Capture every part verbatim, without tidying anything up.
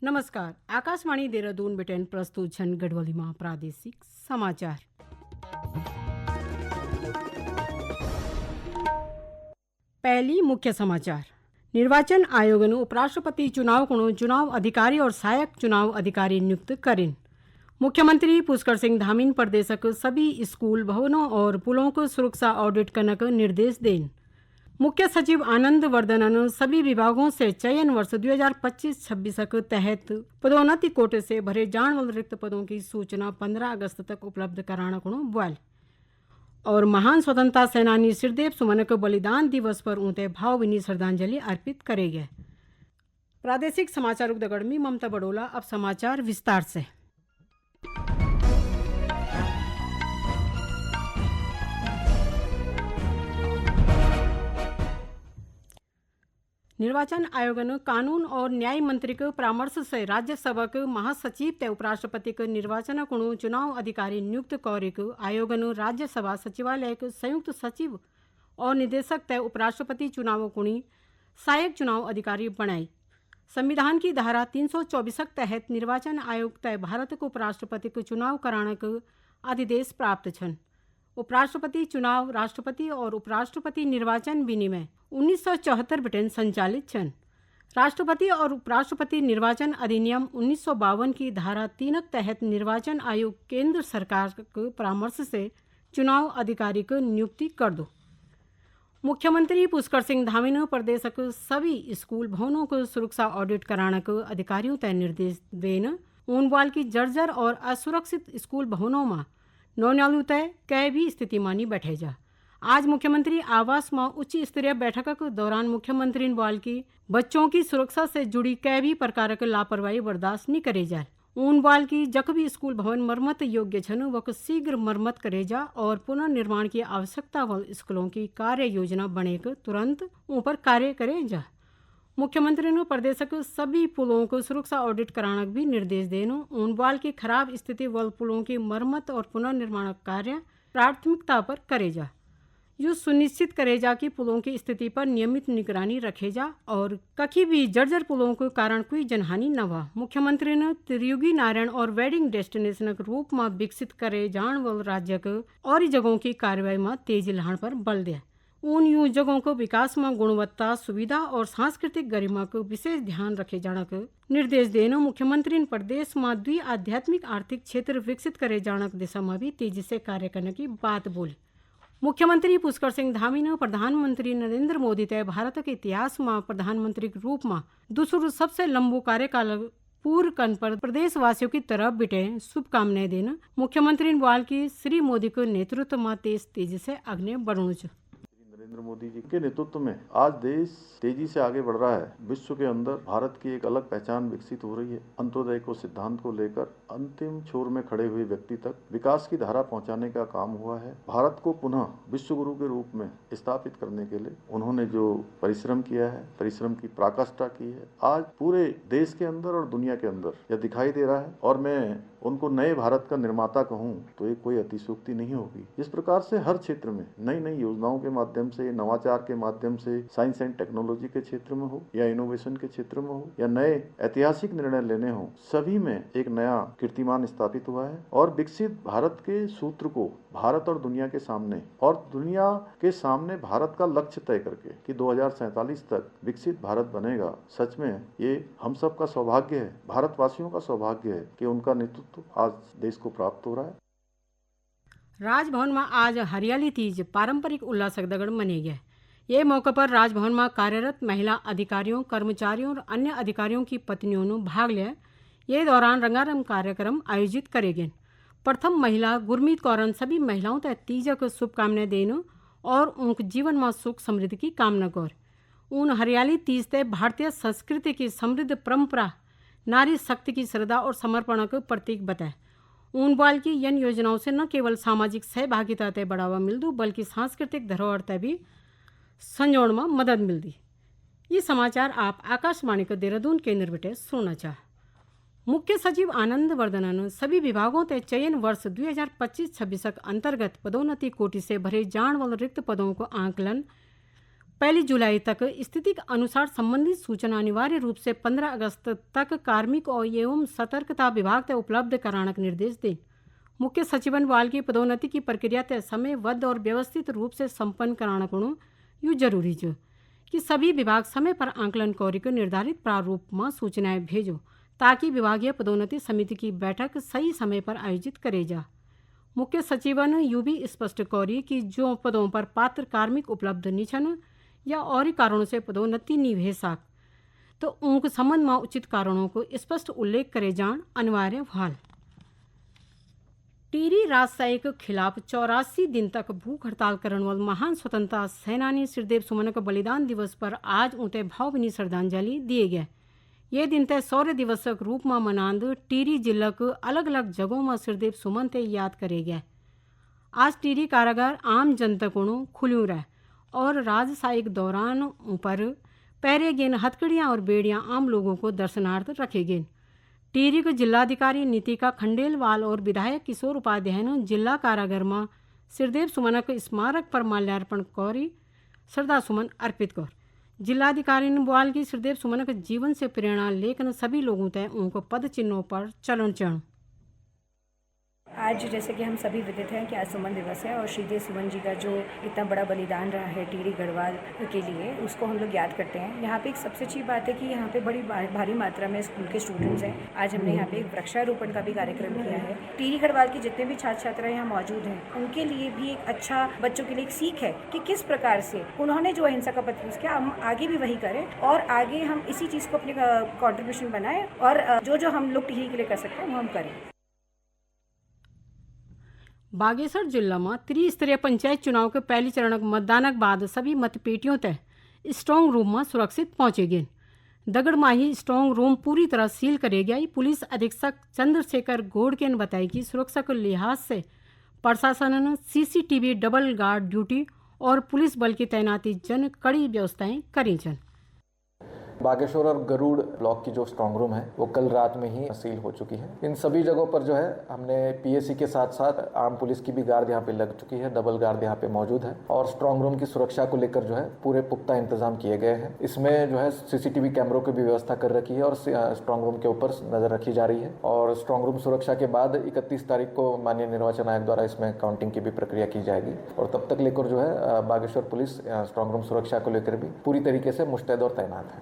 नमस्कार, आकाशवाणी देहरादून बिटेन प्रस्तुत छन गढ़वाली मां प्रादेशिक समाचार। पहली मुख्य समाचार। निर्वाचन आयोगन उपराष्ट्रपति चुनाव कुणु चुनाव अधिकारी और सहायक चुनाव अधिकारी नियुक्त करिन। मुख्यमंत्री पुष्कर सिंह धामीन प्रदेशक सभी स्कूल भवनों और पुलों को सुरक्षा ऑडिट करने का निर्देश देन। मुख्य सचिव आनंद वर्धनन सभी विभागों से चयन वर्ष दो हज़ार पच्चीस छब्बीस के तहत पदोन्नति कोटे से भरे जाण वाले रिक्त पदों की सूचना पन्द्रह अगस्त तक उपलब्ध कराना कुणु ब्वाल। और महान स्वतंत्रता सेनानी श्रीदेव सुमन के बलिदान दिवस पर ऊंते भावभीनी श्रद्धांजलि अर्पित करेगे। प्रादेशिक समाचार उगदगड़ में ममता बड़ोला। अब समाचार विस्तार से। निर्वाचन आयोगन कानून और न्याय मंत्री के परामर्श से राज्यसभा के महासचिव ते उपराष्ट्रपति के निर्वाचन कुणु चुनाव अधिकारी नियुक्त कौरिक आयोगन राज्यसभा सचिवालय के संयुक्त सचिव और निदेशक ते उपराष्ट्रपति चुनाव कुणी सहायक चुनाव अधिकारी बनाई। संविधान की धारा तीन सौ चौबीस के तहत निर्वाचन आयोग ते भारत के उपराष्ट्रपति के चुनाव कराने के अधिदेश प्राप्त छन। उपराष्ट्रपति चुनाव, राष्ट्रपति और उपराष्ट्रपति निर्वाचन विनिमय उन्नीस सौ चौहत्तर बिटेन संचालित छन। राष्ट्रपति और उपराष्ट्रपति निर्वाचन अधिनियम उन्नीस सौ बावन की धारा तीन के तहत निर्वाचन आयोग केंद्र सरकार के परामर्श से चुनाव अधिकारी के नियुक्ति कर दो। मुख्यमंत्री पुष्कर सिंह धामी ने प्रदेश के सभी स्कूल भवनों को सुरक्षा ऑडिट कराने के अधिकारियों तय निर्देश देन। ऊन बवाल की जर्जर और असुरक्षित स्कूल भवनों में नौनियालू तय कै भी स्थिति में नहीं बैठे जा। आज मुख्यमंत्री आवास में उच्च स्तरीय बैठक के दौरान मुख्यमंत्री ने बवाल की बच्चों की सुरक्षा से जुड़ी कै भी प्रकार की लापरवाही बर्दाश्त नहीं करे जाए। ऊन बवाल की जख भी स्कूल भवन मरम्मत योग्य छन, वक शीघ्र मरम्मत करे जा और पुनर्निर्माण की आवश्यकता वाल स्कूलों की कार्य योजना बने के तुरंत ऊपर कार्य करे जा। मुख्यमंत्री ने प्रदेश के सभी पुलों को सुरक्षा ऑडिट कराने का भी निर्देश देनो। ऊन बवाल की खराब स्थिति वाल पुलों की मरम्मत और पुनर्निर्माण कार्य प्राथमिकता पर करे जा। यू सुनिश्चित करे जा कि पुलों की स्थिति पर नियमित निगरानी रखे जा और कखी भी जर्जर पुलों के कारण कोई जनहानि न हुआ। मुख्यमंत्री ने त्रियुगी नारायण और वेडिंग डेस्टिनेशन के रूप में विकसित करे जाण वाल राज्य के और ही जगहों की कार्रवाई में तेजी लाण पर बल दिया। ऊन यूं जगहों को विकास में गुणवत्ता, सुविधा और सांस्कृतिक गरिमा को विशेष ध्यान रखे जाने के निर्देश देनो। मुख्यमंत्री ने प्रदेश में द्वि आध्यात्मिक आर्थिक क्षेत्र विकसित करे जाने की दिशा में भी तेजी से कार्य करने की बात बोली। मुख्यमंत्री पुष्कर सिंह धामी ने प्रधानमंत्री नरेंद्र मोदी तय भारत के इतिहास में प्रधानमंत्री के रूप में दूसरो सबसे लंबो कार्यकाल पूर्ण करने पर प्रदेशवासियों की तरफ बिटे शुभकामनाएं देना। मुख्यमंत्री ने बवाल की श्री मोदी के नेतृत्व में देश तेजी से आगे बढ़णो च। श्री नरेंद्र मोदी जी के नेतृत्व में आज देश तेजी से आगे बढ़ रहा है। विश्व के अंदर भारत की एक अलग पहचान विकसित हो रही है। अंत्योदय को सिद्धांत को लेकर अंतिम छोर में खड़े हुए व्यक्ति तक विकास की धारा पहुंचाने का काम हुआ है। भारत को पुनः विश्व गुरु के रूप में स्थापित करने के लिए उन्होंने जो परिश्रम किया है, परिश्रम की पराकाष्ठा की है, आज पूरे देश के अंदर और दुनिया के अंदर यह दिखाई दे रहा है। और मैं उनको नए भारत का निर्माता कहूं तो ये कोई अतिशयोक्ति नहीं होगी। जिस प्रकार से हर क्षेत्र में नई नई योजनाओं के माध्यम से, नवाचार के माध्यम से, साइंस एंड टेक्नोलॉजी के क्षेत्र में हो या इनोवेशन के क्षेत्र में हो या नए ऐतिहासिक निर्णय लेने हो, सभी में एक नया कीर्तिमान स्थापित हुआ है और विकसित भारत के सूत्र को भारत और दुनिया के सामने और दुनिया के सामने भारत का लक्ष्य तय करके कि दो हज़ार सैंतालीस तक विकसित भारत बनेगा, सच में ये हम सब का सौभाग्य है, भारतवासियों का सौभाग्य है कि उनका नेतृत्व आज देश को प्राप्त हो रहा है। राजभवन में आज हरियाली तीज पारंपरिक उल्लास के दगड़ मनाई गया। ये मौके पर राजभवन में कार्यरत महिला अधिकारियों, कर्मचारियों और अन्य अधिकारियों की पत्नियों ने भाग लिया। ये दौरान रंगारंग कार्यक्रम आयोजित करे गए। प्रथम महिला गुरमीत कौरन सभी महिलाओं तक तीजक शुभकामनाएं देनो और उनके जीवन में सुख समृद्धि की कामना कर। ऊन हरियाली तीज ते भारतीय संस्कृति की समृद्ध परंपरा, नारी शक्ति की श्रद्धा और समर्पण के प्रतीक बताए। ऊन बवाल की यन योजनाओं से न केवल सामाजिक सहभागिता ते बढ़ावा मिलदू, बल्कि सांस्कृतिक धरोहर ते भी संजोण में मदद मिलदी। ये समाचार आप आकाशवाणी के देहरादून केंद्र बिटे सुनना चाह। मुख्य सचिव आनंद वर्धनन सभी विभागों ते चयन वर्ष दो हज़ार पच्चीस छब्बीस के अंतर्गत पदोन्नति कोटि से भरे जाण वाले रिक्त पदों को आंकलन पहली जुलाई तक स्थिति के अनुसार संबंधित सूचना अनिवार्य रूप से पन्द्रह अगस्त तक कार्मिक और एवं सतर्कता विभाग तै उपलब्ध कराणक निर्देश दें। मुख्य सचिवन वाल की पदोन्नति की प्रक्रिया तय समयबद्ध और व्यवस्थित रूप से संपन्न कराणा कुणु यू जरूरी च कि सभी विभाग समय पर आंकलन कौरिक निर्धारित प्रारूप में सूचनाएं भेजो, ताकि विभागीय पदोन्नति समिति की बैठक सही समय पर आयोजित करे जा। मुख्य सचिवन यू भी स्पष्ट कौरी कि जो पदों पर पात्र कार्मिक उपलब्ध नहीं छन या और कारणों से पदोन्नति नहीं भे साक, तो उनके संबंध में उचित कारणों को स्पष्ट उल्लेख करे जान अनिवार्य व्हाल। टिहरी राजशाही के खिलाफ चौरासी दिन तक भूख हड़ताल करण वाल महान स्वतंत्रता सेनानी श्रीदेव सुमन के बलिदान दिवस पर आज उनते भावभीनी श्रद्धांजलि दिए गए। ये दिन तय शौर्य दिवस के रूप में मनांद टिहरी जिला के अलग-अलग जगहों में श्रीदेव सुमन ते याद करे गए। आज टिहरी कारागार आम जनता कुणु खुल्यूं रह और राजशाही के दौरान ऊपर पहरे गेन हथकड़ियां और बेड़ियां आम लोगों को दर्शनार्थ रखे गेन। टिहरी के जिलाधिकारी नीतिका खंडेलवाल और विधायक किशोर उपाध्याय ने जिला कारागार में श्रीदेव सुमनक स्मारक पर माल्यार्पण कौरी श्रद्धा सुमन अर्पित कर। जिलाधिकारी ने बुआल की श्रीदेव सुमनक जीवन से प्रेरणा लेकन सभी लोगों तय उनको पद चिन्हों पर चलन चढ़। आज जैसे कि हम सभी विदित हैं कि आज सुमन दिवस है और श्रीदेव सुमन जी का जो इतना बड़ा बलिदान रहा है टिहरी गढ़वाल के लिए, उसको हम लोग याद करते हैं। यहाँ पे एक सबसे अच्छी बात है कि यहाँ पे बड़ी भा-, भारी मात्रा में स्कूल के स्टूडेंट्स हैं। आज हमने यहाँ पे एक वृक्षारोपण का भी कार्यक्रम किया है। टिहरी गढ़वाल के जितने भी छात्र छात्राएं यहाँ मौजूद हैं, उनके लिए भी एक अच्छा, बच्चों के लिए एक सीख है कि किस प्रकार से उन्होंने जो अहिंसा का पथ चूज़ किया, हम आगे भी वही करें और आगे हम इसी चीज़ को अपनी, अ, कॉन्ट्रीब्यूशन बनाएं और, अ, जो जो हम लोग टिहरी के लिए कर सकते हैं, वो हम करें। बागेश्वर जिला में त्रिस्तरीय पंचायत चुनाव के पहली चरण के मतदान के बाद सभी मतपेटियों तय स्ट्रांग रूम में सुरक्षित पहुंचे गए। दगड़ माही स्ट्रांग रूम पूरी तरह सील करे गया। पुलिस अधीक्षक चंद्रशेखर घोड़के ने बताया कि सुरक्षा के लिहाज से प्रशासन ने सीसीटीवी, डबल गार्ड ड्यूटी और पुलिस बल की तैनाती जन कड़ी व्यवस्थाएं करी छन। बागेश्वर और गरुड़ ब्लॉक की जो स्ट्रांग रूम है, वो कल रात में ही सील हो चुकी है। इन सभी जगहों पर जो है, हमने पीएसी के साथ साथ आर्म पुलिस की भी गार्ड यहाँ पे लग चुकी है, डबल गार्ड यहाँ पे मौजूद है और स्ट्रांग रूम की सुरक्षा को लेकर जो है, पूरे पुख्ता इंतजाम किए गए हैं। इसमें जो है, सीसीटीवी कैमरों की भी व्यवस्था कर रखी है और सी-, अ, स्ट्रांग रूम के ऊपर नज़र रखी जा रही है और स्ट्रांग रूम सुरक्षा के बाद इकतीस तारीख को माननीय निर्वाचन आयोग द्वारा इसमें काउंटिंग की भी प्रक्रिया की जाएगी और तब तक लेकर जो है, अ, बागेश्वर पुलिस, अ, स्ट्रांग रूम सुरक्षा को लेकर भी पूरी तरीके से मुस्तैद और तैनात है।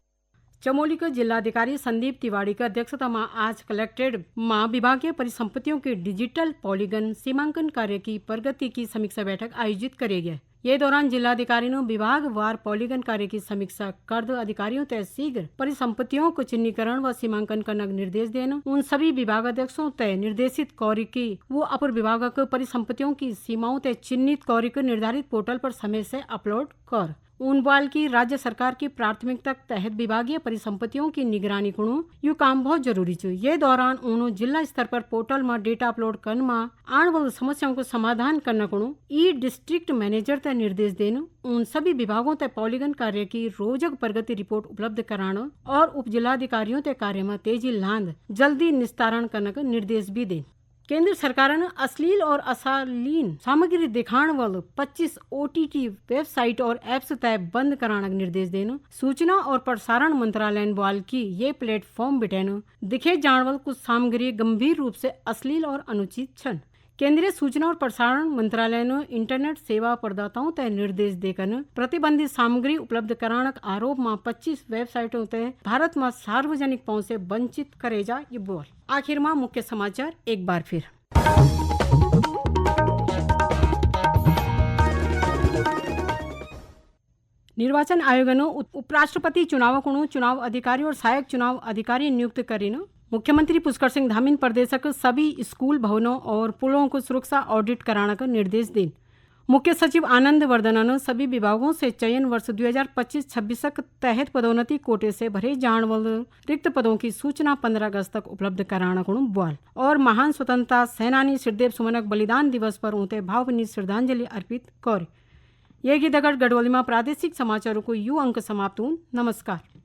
चमोली के जिलाधिकारी संदीप तिवाड़ी की अध्यक्षता में आज कलेक्ट्रेट में विभागीय परिसंपत्तियों के डिजिटल पॉलीगन सीमांकन कार्य की प्रगति की समीक्षा बैठक आयोजित करे गए। ये दौरान जिलाधिकारी ने विभागवार पॉलीगन कार्य की समीक्षा कर अधिकारियों तय शीघ्र परिसंपत्तियों को चिन्हीकरण व सीमांकन करने का निर्देश देना। उन सभी विभागाध्यक्षों तय निर्देशित कौरी की वो अपर विभाग के परिसंपत्तियों की सीमाओं तय चिन्हित कौरी को निर्धारित पोर्टल पर समय से अपलोड कर। उन बुआल की राज्य सरकार की प्राथमिकता तहत विभागीय परिसंपत्तियों की निगरानी कुणु यू काम बहुत जरूरी च। ये दौरान उन्होंने जिला स्तर पर पोर्टल में डेटा अपलोड करने में आने वाली समस्याओं को समाधान करने कुणु ई डिस्ट्रिक्ट मैनेजर तय निर्देश देने। उन सभी विभागों तय पॉलीगन कार्य की रोजक प्रगति रिपोर्ट उपलब्ध कराना और उप जिलाधिकारियों तय कार्य में तेजी लांद जल्दी निस्तारण करने का निर्देश भी दें। केंद्र सरकार ने अश्लील और अशालीन सामग्री दिखाण वाल पच्चीस ओटीटी वेबसाइट और ऐप्स तय बंद कराण का निर्देश देन। सूचना और प्रसारण मंत्रालय ने बुआल की ये प्लेटफॉर्म बिटेन दिखे जाण वाल कुछ सामग्री गंभीर रूप से अश्लील और अनुचित छन। केंद्रीय सूचना और प्रसारण मंत्रालय ने इंटरनेट सेवा प्रदाताओं तय निर्देश देकन प्रतिबंधित सामग्री उपलब्ध कराण का आरोप में पच्चीस वेबसाइटों तय भारत में सार्वजनिक पहुंच से वंचित करे जा ये बोल। आखिर में मुख्य समाचार एक बार फिर। निर्वाचन आयोगन उप-, उपराष्ट्रपति चुनाव कुणु चुनाव अधिकारी और सहायक चुनाव अधिकारी नियुक्त करिन। मुख्यमंत्री पुष्कर सिंह धामीन प्रदेशक सभी स्कूल भवनों और पुलों को सुरक्षा ऑडिट कराने का निर्देश देन। मुख्य सचिव आनंद वर्धनन सभी विभागों से चयन वर्ष दो हज़ार पच्चीस छब्बीस के तहत पदोन्नति कोटे से भरे जाण वाले रिक्त पदों की सूचना पन्द्रह अगस्त तक उपलब्ध कराना कुणु बुआल और महान स्वतंत्रता सेनानी श्रीदेव सुमनक बलिदान दिवस पर उनते भावभीनी श्रद्धांजलि अर्पित कर। ये गीत अगर गढ़वाली में प्रादेशिक समाचारों को यू अंक समाप्त हुन। नमस्कार।